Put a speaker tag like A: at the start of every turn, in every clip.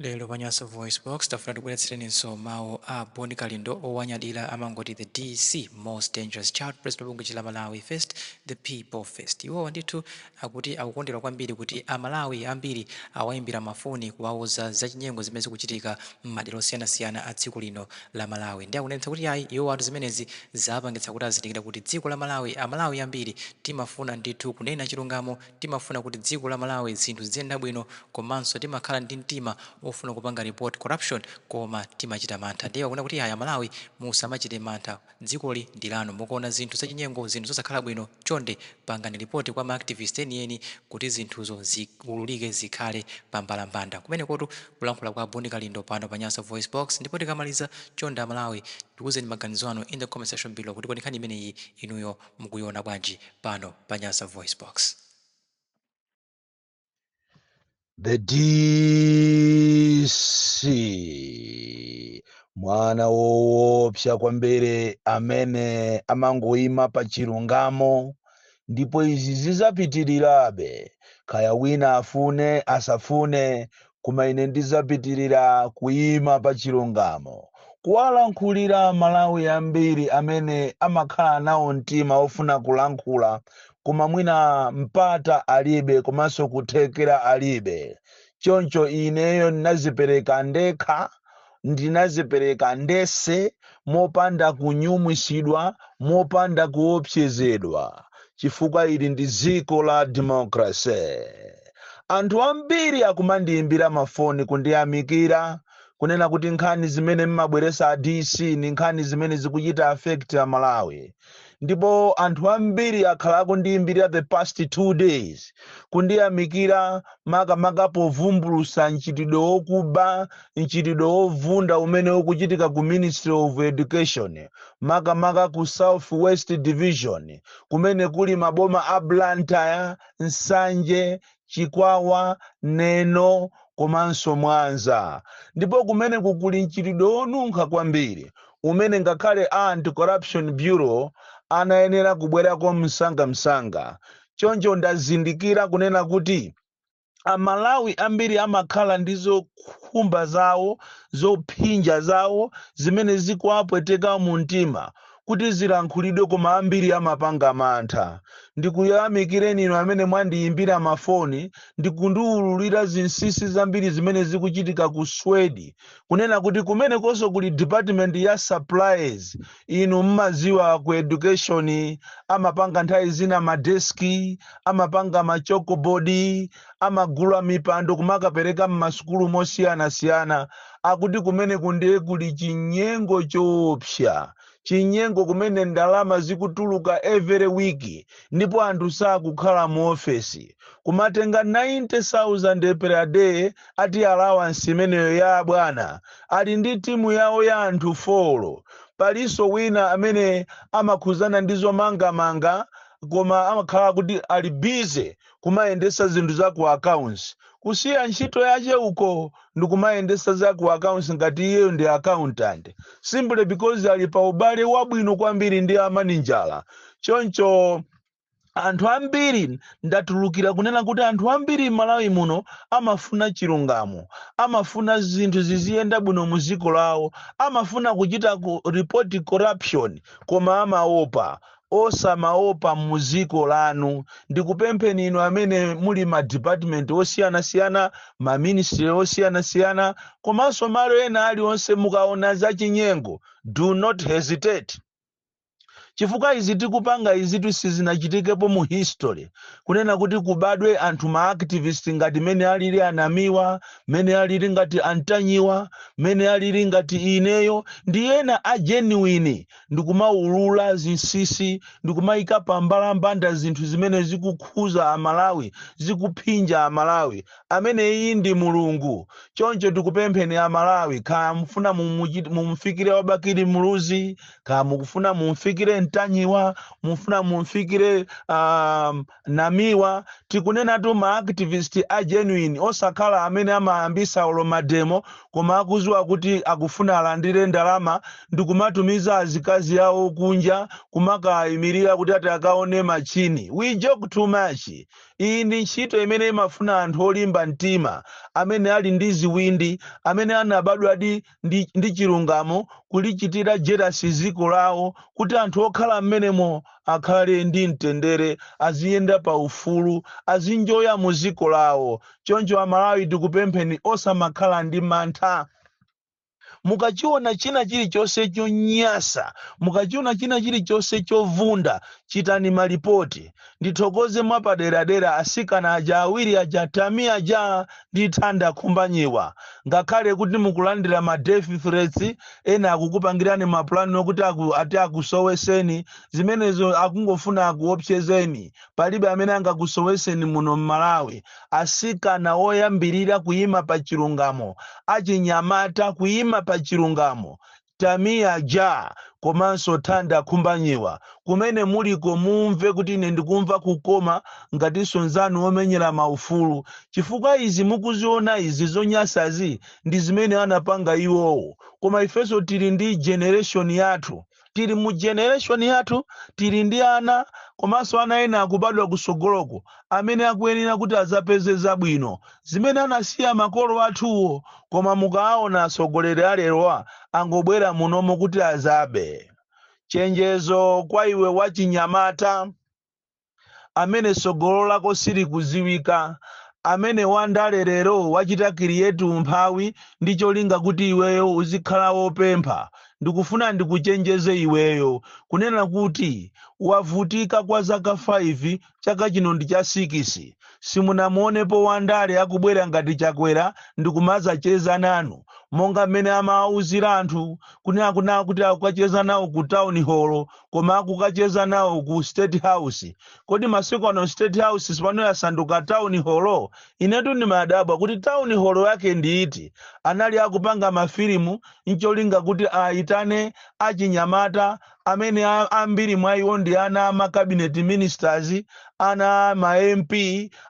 A: Lero pa Nyasa VoiceBox tafuna tibweretsereninso mawu a Bon Kalindo owanyadira amangoti the DC most dangerous child, president wa bungwe la Malawi First, the people first. Iwowa ndithu akuti akukondwera kwambiri kuti Amalawi ambiri awayimbira mafoni kuwauza zachinyengo zimene zikuchitika m'madera osiyanasiyana a dziko lino la Malawi. Ndiye akunenetsa kuti ayi, iwowatu zimenezi zapangitsa kuti azindikire kuti dziko la Malawi, Amalawi ambiri timafuna ndithu kunena chilungamo, timafuna kuti dziko la Malawi zinthu ziziyenda bwino komanso timakhala ndi mtima ofuna kupanga report corruption koma timachita mantha. Ndiye akunena kuti ayi, Amalawi musamachite mantha, dzikoli ndi lanu. Mukaona zinthu zachinyengo, zinthu zosakhala bwino, chonde pangani report kwa ma activist enieni kuti zinthuzo ziululike, zikhale pa mbalambanda. Kumenekotu kulankhula kwa Bon Kalindo pano pa Nyasa VoiceBox. Ndipo tikamaliza, chonde Amalawi, tiwuzeni maganizo anu in the comment section below kuti kodi nkhani imeneyi inuyo mukuiona bwanji pano pa Nyasa VoiceBox.
B: The DC, mwana woopsa kwambiri amene amangoyima pa chilungamo, ndipo izi zizapitirirabe kaya wina afune asafune, koma ine ndizapitirira kuyima pa chilungamo, kuwalankhulira Malawi ambiri amene amakhala nawo mtima ofuna kulankhula koma mwina mpata alibe komanso kuthekera alibe. Choncho ineyo ndinazipereka ndekha, ndinazipereka ndese mopanda kunyumwisidwa, mopanda kuopsezedwa, chifukwa ili ndi dziko la democracy. Anthu ambiri akumandiyimbira mafoni kundiyamikira, kunena kuti nkhani zimene mmabweresa a DC ni nkhani zimene zikuchita affect Amalawi. Ndipo anthu ambiri akhala akundiyimbirira the past 2 days kundiyamikira, makamaka povumbulusa mchitidwe wokuba, mchitidwe wovunda umene ukuchitika ku Ministry of Education, makamaka ku South West Division kumene kuli maboma a Blantyre, Nsanje, Chikwawa, Neno komanso Mwanza. Ndipo kumene kukuli mchitidwe wonunkha kwambiri umene ngakhale a Anti-Corruption Bureau anayenera kubwerako msangamsanga. Choncho ndazindikira kunena kuti Amalawi ambiri amakhala ndi zokhumba zawo, zophinja zawo zimene zikuwapweteka mu mtima kuti zilankhulidwe, koma ambiri amapanga mantha. Ndikuyamikireni inu amene mwandiyimbira mafoni ndikundiwululira zinsinsi zambiri zimene zikuchitika ku Swedi, kunena kuti kumenekonso kuli department ya supplies. Inu mmaziwa ku education amapanga nthawi zina madeski, amapanga ma chalkboard, amagula mipando kumakapereka mmasukulu mosiyanasiyana. Akuti kumeneku ndiye kuli chinyengo choopsa, chinyengo kumene ndalama zikutuluka every week ndipo anthu sakukhala mu ofesi, kumatenga 90,000 per day ati allowance imeneyo ya bwana. Ali ndi timu yawo ya anthu 4. Palinso wina amene amakhuzana ndi zomangamanga koma amakhala kuti ali busy kumayendesa zinthu za ku accounts, kusiya ntchito yache uko ndikumayendesa za ku accounts ngati iyeyo ndi accountant, simply because ali pa ubale wabwino kwambiri ndi amaninjala. Choncho anthu ambiri, ndatulukira kunena kuti anthu ambiri m'Malawi muno amafuna chilungamo, amafuna zinthu ziziyenda bwino mu dziko lawo, amafuna kuchita ku report corruption koma amaopa. Osamaopa mu dziko lanu. Ndikupempheni inu amene muli ma department osiyanasiyana, ma ministry osiyanasiyana komanso malo ena aliwonse, mukaona zachinyengo, do not hesitate, chifukwa izi tikupanga izitu sizinachitikepo mu history, kunena kuti kubadwe anthu ma activist ngati mene alili Anamiwa, mene alili ngati Antanyiwa, mene alili ngati ineyo ndi ena a genuine, ndikumaulula zinsinsi, ndikumayika pambalambanda zinthu zimene zikukhuza Amalawi, zikuphinja Amalawi. Amene iyi ndi Mulungu. Choncho tikupempheni Amalawi, kaya mufuna mumufikire wa Bakili Muluzi, kaya mukufuna mumfikire Mtanyiwa, mufuna mumfikire Namiwa, tikunenatu ma activist a genuine, osakhala amene amayambisa olo ma demo koma akuziwa kuti akufuna alandire ndalama ndikumatumiza azikazi awo kunja kumakayimirira kuti ati akaone machini. We joke too much. Iyi ndi ntchito imene imafuna anthu olimba mtima, amene ali ndi ziwindi, amene anabadwa ndi chilungamo, kulichitira jealous dziko lawo kuti anthu okhala mmenemo akhale ndi mtendere, aziyenda pa ufulu, azinjoya mu dziko lawo. Choncho Amalawi, tikupempheni, osamakhala ndi mantha. Mukachiona china chilichonse chonyasa, mukachiona china chilichonse chovunda, chitani malipoti. Ndithokoze mwapaderadera asikana aja awiri aja, Tami aja ndi Thanda Khumbanyiwa. Ngakhale kuti mukulandira ma death threats, ena akukupangirani mapulani okuti ati akusoweseni, zimenezo akungofuna akuopsezeni. Palibe amene angakusoweseni muno mMalawi. Asikana oyambirira kuyima pa chilungamo, achinyamata kuyima pa chilungamo, Tamiya ja komanso Thanda Khumbanyiwa, kumene muliko mumve kuti ine ndikumva kukoma ngatinso nzanu omenyera maufulu, chifukwa izi mukuziona izi zonyasazi ndi zimene anapanga iwowo. Koma ifenso tili ndi generation yathu, tili mu generation yathu, tili ndi ana komanso ana ena akubadwa kusogoloko amene akuyenera kuti azapeze zabwino zimene anasiya makolo athuwo. Koma mukaona atsogoleri alerowa, angobwera munomo kuti azabe. Chenjezo kwa iwe wachinyamata amene tsogolo lako silikuziwika, amene wandale lero wachita create umphawi ndi cholinga kuti iweyo uzikhala wopempha, ndikufuna ndikuchenjeze iweyo kunena kuti wavutika kwa zaka 5, chaka chino ndi cha 6, simunamuonepo wandale akubwera ngati Chakwera ndikumazaceza nanu monga mmene amaawuzira anthu kunena kuna kuti akukacheza nawo ku town hall, koma akukacheza nawo ku State House. Kodi masiku ano State House sipano yasanduka town hall? Inetu ndimadabwa kuti town hall yake ndi iti. Anali akupanga mafilimu ncholinga kuti aitane achinyamata amene ambiri mwa iwo ndi ana ama cabinet ministers, ana ama MP,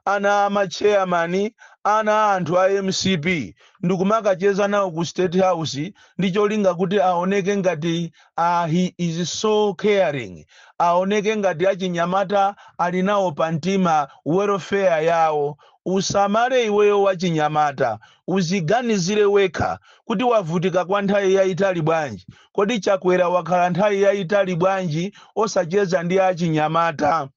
B: ana ama chairman, ana anthu a MCP, ndikumakacheza nawo ku State House ndi cholinga kuti aoneke ngati he is so caring, aoneke ngati achinyamata ali nawo pa mtima, welfare yawo. Usamale iweyo wachinyamata, uziganizire wekha kuti wavutika kwa nthawi yayitali bwanji. Kodi Chakwera wakhala nthawi yayitali bwanji osacheza ndi achinyamata?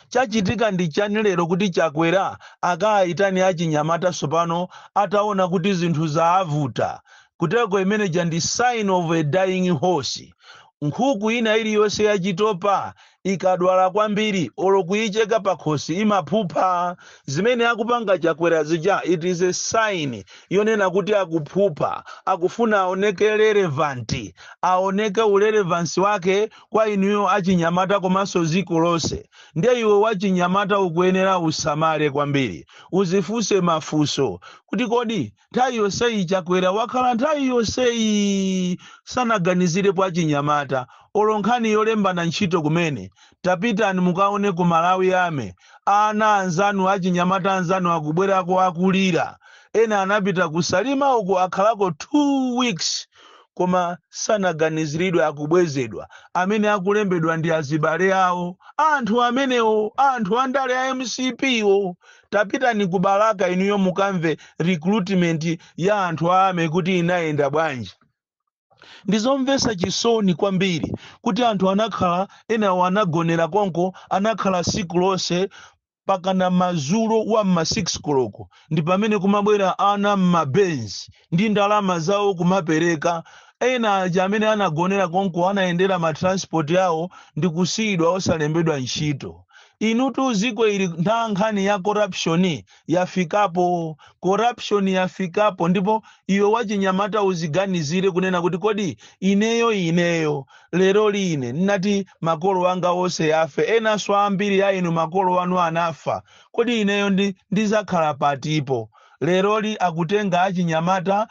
B: Chachitika ndi chani lero kuti Chakwera akayitani achinyamata tsopano ataona kuti zinthu zaavuta? Kuteko imeneja ndi sign of a dying horse. Nkhuku ina iliyonse yachitopa ikadwala kwambiri, olo kuyicheka pakhosi imaphupha. Zimene akupanga Chakwera zija, it is a sign yonena kuti akuphupha, akufuna aoneke relevant, aoneke urelevancy wake kwa inuyo achinyamata komanso dziko lonse. Ndiye iwe wachinyamata ukuyenera usamale kwambiri, uzifunse mafunso kuti kodi nthawi yonseyi Chakwera wakhala nthawi yonseyi sanaganizirepo achinyamata, olo nkhani yolembana ntchito kumene? Tapitani mukaone ku Malawi Army, ana anzanu, achinyamata anzanu akubwerako akulira. Ena anapita kusalima uku, akhalako 2 weeks koma sanaganiziridwe, akubwezedwa. Amene akulembedwa ndi azibale awo, anthu amenewo, anthu andale a MCP wo. Tapitani ku Balaka inuyo mukamve recruitment ya anthu a army kuti inayenda bwanji. Ndizomvetsa chisoni kwambiri kuti anthu anakhala, enawo anagonera konko, anakhala siku lonse pakana madzulo wa mma 6 koloko, ndi pamene kumabwera ana mmabenzi ndi ndalama zawo kumapereka. Ena aja amene anagonera konko anayendera ma transport yawo ndi kusiyidwa osalembedwa ntchito. Inutu ziko ili nta nkhani ya corruption yafikapo, corruption yafikapo. Ndipo iwe wachinyamata uziganizire kunena kuti kodi ineyo lero line nnati makolo anga onse afe, enanso ambiri a inu makolo anu anafa, kodi ineyo ndizakhala patipo? Leroli akutenga achinyamata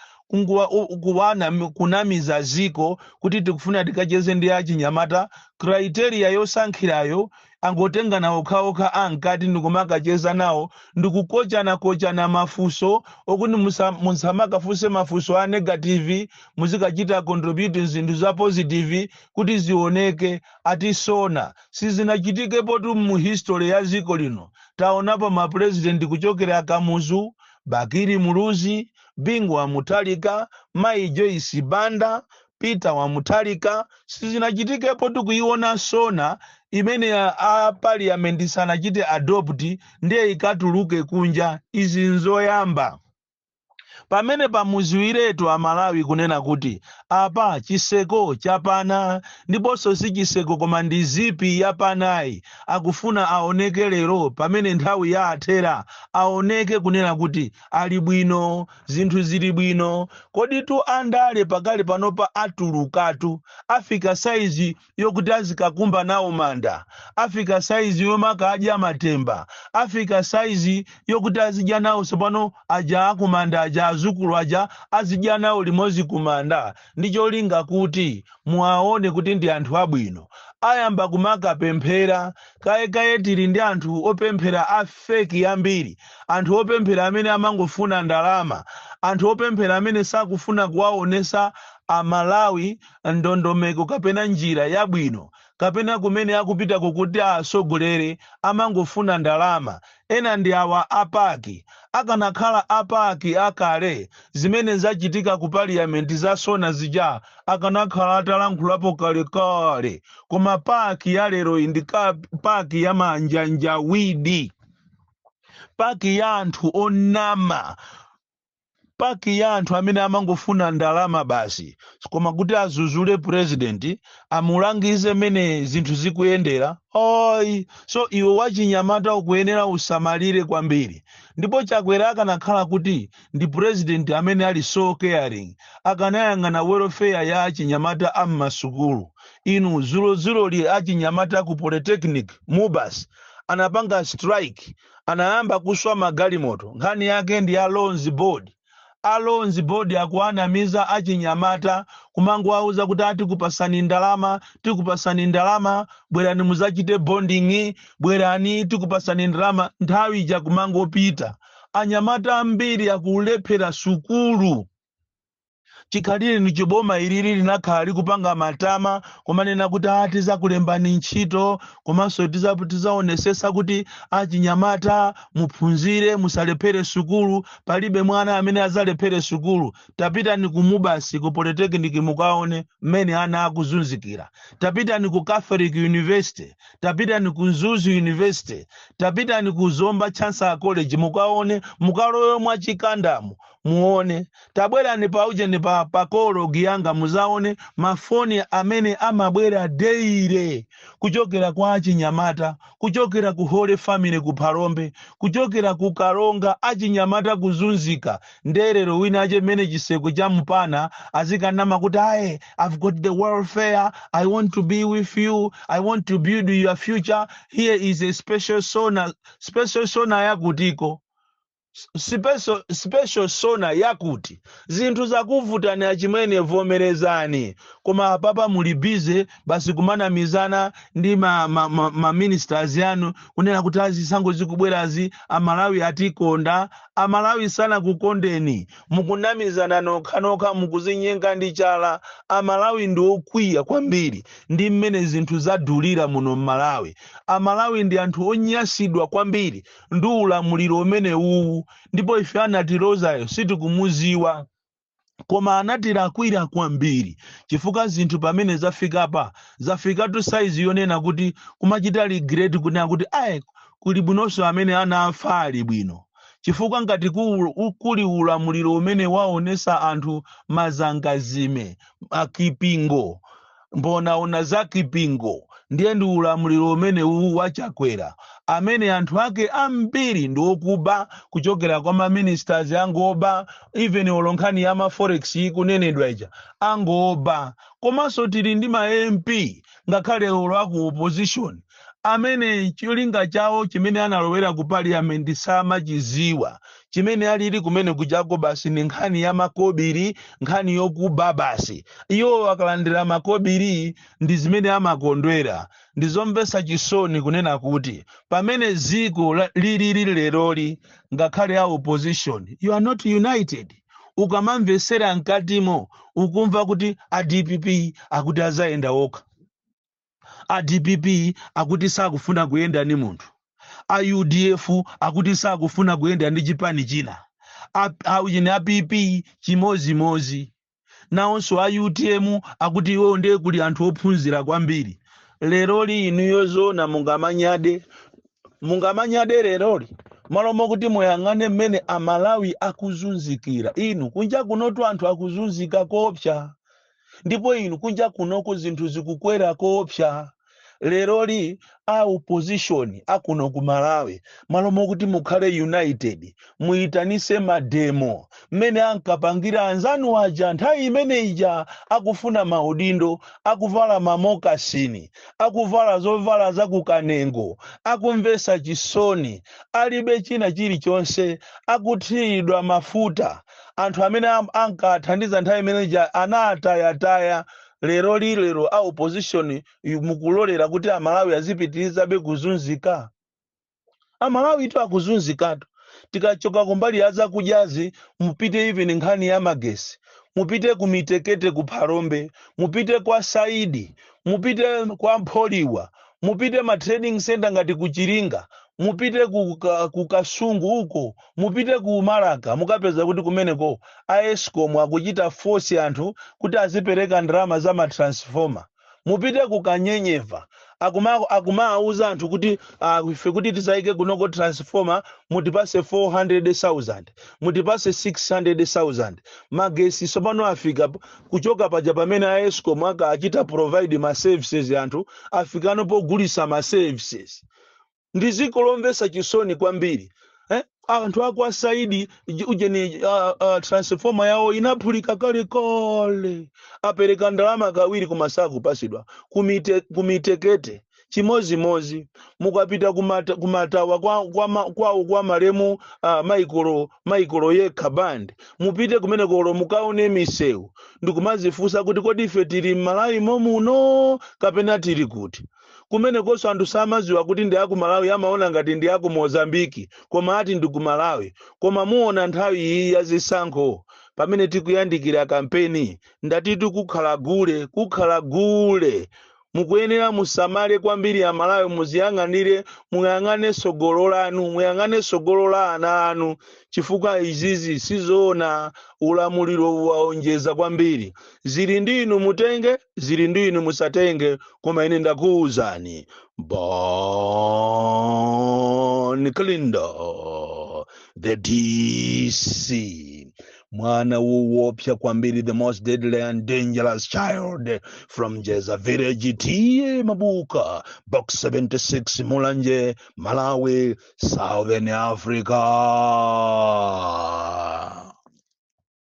B: kunamiza ziko kuti tikufuna tikacheze ndi achinyamata. Criteria yosankhirayo angotengana okhaokha ankati ndikumakacheza nawo ndikukochana-kochana mafunso okuti musamakafunse mafunso a negative, muzikachita contribute zinthu za positive kuti zioneke. Atisona sizinachitikepo tu mu history ya ziko lino. Taonapo mapurezidenti kuchokera Kamuzu, Bakili Muluzi, Bingu wa Mutharika, Mayi Joyce Banda, Peter wa Mutharika, sizinachitikepo tikuiona SONA imene a parliament sanachite adopt ndiye ikatuluke kunja. Izi nzoyamba. Pamene pamuziwiretu Amalawi kunena kuti apa chiseko chapana, ndiponso si chiseko koma ndi zipi yapanayi. Akufuna aoneke lero pamene nthawi ya athera, aoneke kunena kuti ali bwino, zinthu zili bwino. Koditu andale pakali panopa atulukatu, afika saizi yokuti azikakumba nawo manda, afika saizi yomakadya matemba, afika saizi yokuti azidya nawo tsopano aja akumanda aja, azukulu aja azidya nawo limodzi kumanda, ndi cholinga kuti muwaone kuti ndi anthu abwino. Ayamba kumakapemphera kayekaye. Tili ndi anthu opemphera a fake ambiri, anthu opemphera amene amangofuna ndalama, anthu opemphera amene sakufuna kuwaonesa Amalawi ndondomeko kapena njira yabwino kapena kumene akupita kukuti asogolere, amangofuna ndalama. Ena ndi awa a PAC. Akanakhala a PAC akale, zimene zachitika ku parliament za SONA zija akanakhala atalankhulapo kalekale. Koma PAC ya lero iyi ndi PAC ya manjanjawidi, PAC ya anthu onama, PAC ya anthu amene amangofuna ndalama basi. Koma kuti azuzule president, amulangize mmene zinthu zikuyendera, oyi. So iwe wachinyamata ukuyenera usamalire kwambiri. Ndipo Chakwera akanakhala kuti ndi president amene ali so caring, akanayang'ana welfare ya achinyamata am'masukulu. Inu, zulozuloli achinyamata ku Polytechnic, MUBAS, anapanga strike, anayamba kuswa magalimoto. Nkhani yake ndi ya Loans Board. A Loans Board akuanamiza achinyamata, kumangowauza kuti atikupasani ndalama, tikupasani ndalama, bwerani muzachite bonding, bwerani tikupasani ndalama. Nthawi ija kumangopita, anyamata ambiri akulephera sukulu. Chikhalire ni chiboma ilili linakhala likupanga matama kumanena kuti tizakulembani ntchito, komanso tizaonesesa kuti achinyamata muphunzire, musalephere sukulu, palibe mwana amene azalephere sukulu. Tapitani ku MUBAS, ku Polytechnic, mukaone mmene ana akuzunzikira. Tapitani ku Catholic University, tapitani ku Mzuzu University, tapitani ku Zomba Chancellor College, mukaone, mukalowe mwachikandamu muone. Tabwerani pa ujeni pa call log yanga, muzaone mafoni amene amabwera daily kuchokera kwa achinyamata, kuchokera ku Holy Family ku Phalombe, kuchokera ku Kalonga, achinyamata kuzunzika. Nderero wina ache mmene chiseko cha mpana azikanama kuti aye, "I've got the welfare, I want to be with you, I want to build your future, here is a special SONA." Special SONA yakutiko? Special SONA yakuti? Zinthu zakuvutani achimwene, vomerezani. Koma apapa muli busy basi kumanamizana ndi ma ministers yanu kunena kuti azisango zikubwerazi Amalawi atikonda. Amalawi sanakukondeni, mukunamizana nokhanokha, mukuzinyenga ndi chala. Amalawi ndi okwiya kwambiri ndi mmene zinthu zadulira muno mMalawi. Amalawi ndi anthu onyasidwa kwambiri ndi ulamuliro umene uwu, ndipo ife anatilozayo sitikumuziwa, koma anatilakwira kwambiri, chifukwa zinthu pamene zafikapa, zafikatu saizi yonena kuti kumachita regret, kunena kuti ayi, kuli bwinonso amene anafa ali bwino, chifukwa ngati kuli ulamuliro umene waonesa anthu mazangazime, akipingo, mbonaona za kipingo, ndiye ndi ulamuliro umene uwu waChakwera, amene anthu ake ambiri ndi okuba, kuchokera kwa maministers angoba, even olo nkhani ya ma forex ikunenedwa ija angoba. Komanso tili ndi ma MP, ngakhale olo aku opposition, amene cholinga chawo chimene analowera ku parliament samachiziwa. Chimene alili kumene kuchako basi ni nkhani ya makobiri, nkhani yokuba basi. Iwo akalandira makobiri ndi zimene amakondwera. Ndizomvetsa chisoni kunena kuti pamene ziko lilili leroli, ngakhale a opposition, you are not united. Ukamamvesera mkatimo, ukumva kuti a DPP akuti azayenda okha, a DPP akuti sakufuna kuyenda ni munthu, A UDF akuti sakufuna kuyenda ndi chipani china. Aujeni a PP chimozimozi, nawonso a UTM akuti iwo ndiye kuli anthu ophunzira kwambiri. Leroli inuyo zona mungamanyade? Mungamanyade leroli, malo mokuti muyang'ane mmene Amalawi akuzunzikira? Inu, kunja kunotu anthu akuzunzika koopsa, ndipo inu, kunja kunoko zinthu zikukwera koopsa. Leroli a opposition akuno ku Malawi, malo mokuti mukhale united, muyitanise mademo mmene ankapangira anzanu aja nthawi imene ija akufuna maudindo, akuvala mamokasini, akuvala zovala zakukanengo, akumvesa chisoni, alibe china chilichonse, akuthiridwa mafuta. Anthu amene ankathandiza nthawi imene ija anatayataya. Lero lero a opposition mukulolera kuti Amalawi azipitirizabe kuzunzika? Amalawi itu akuzunzikatu. Tikachoka kumbali ya zakudyazi, mupite even nkhani ya magesi, mupite ku Mitekete ku Phalombe, mupite kwa Saidi, mupite kwa Mpholiwa, mupite ma trading center ngati ku Chiringa, mupite ku Kasungu uko, mupite ku Malaka, mukapeza kuti kumeneko a ESCOM akuchita force anthu kuti azipereka ndalama za ma transformer. Mupite ku Kanyenyeva, akumauza anthu kuti ife kuti tisayike kunoko transformer mutipase 400,000, mutipase 600,000. Magesi sopano afika kuchoka paja pamene a ESCOM akachita provide ma services, anthu afikano pogulisa ma services. Ndi dziko lomvetsa chisoni kwambiri, eh? Anthu aku Asaidi ujeni transformer yawo inaphulika kalekale, apereka ndalama kawiri koma sakupasidwa. Kumitekete chimozimozi. Mukapita kumatawa kwawo kwa malemu Michael Yekha Band, mupite kumene kolo mukaone misewu ndikumazifunsa kuti kodi ife tili m'Malawi momuno kapena tili kuti? Kumenekonso anthu samaziwa kuti ndi aku Malawi, amaona ngati ndi aku Mozambiki, koma ati ndi ku Malawi. Koma muona nthawi iyi ya zisankho, pamene tikuyandikira kampeni, ndatitu kukhala gule, kukhala gule. Mukuyenera musamale kwambiri Amalawi, muziyang'anire, muyang'ane sogolo lanu, muyang'ane sogolo la ana anu, chifukwa izizi sizoona. Ulamuliro waonjeza kwambiri. Zili ndi inu mutenge, zili ndi inu musatenge, koma ine ndakuwuzani. Bon Kalindo, the DC, mwana woopsa kwambiri, the most deadly and dangerous child from Jeza Village, T/A Mabuka, Box 76, Mulanje, Malawi, Southern Africa.